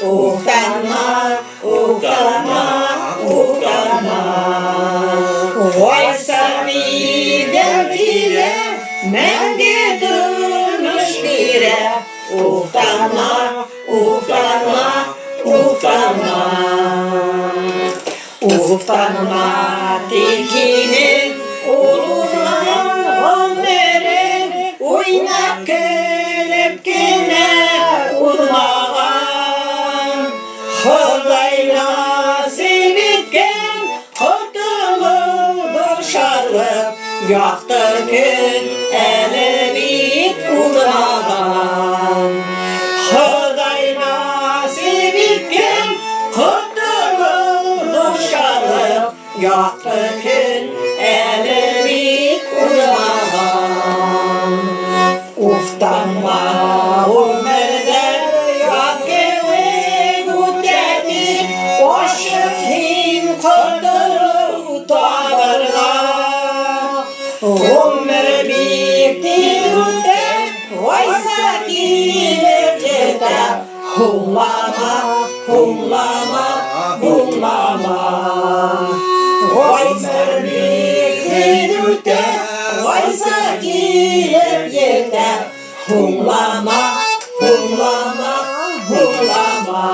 Уфтанма, уфтанма, уфтанма. Гайса дигән килә, мәңге тормыш бирә. Уфтанма, уфтанма, уфтанма. Уфтанма, тик һинең ул узган гомерең уйнап көлеп кенә узмаган. Ходай насыйп иткән котылу шатлык, якты көн әле бит узмаган. Ходай насыйп иткән котылу шатлык, якты көн әле бит узмаган. Уфтанма гомерләр яз кебек үтә дип, ашык һин котылу табырга. Гомер бик тиз үтә, кайсы килеп җитә, һуңлама, һуңлама, һуңлама. Гомер бик тиз үтә, кайсы килеп җитә, һуңлама, һуңлама, һуңлама.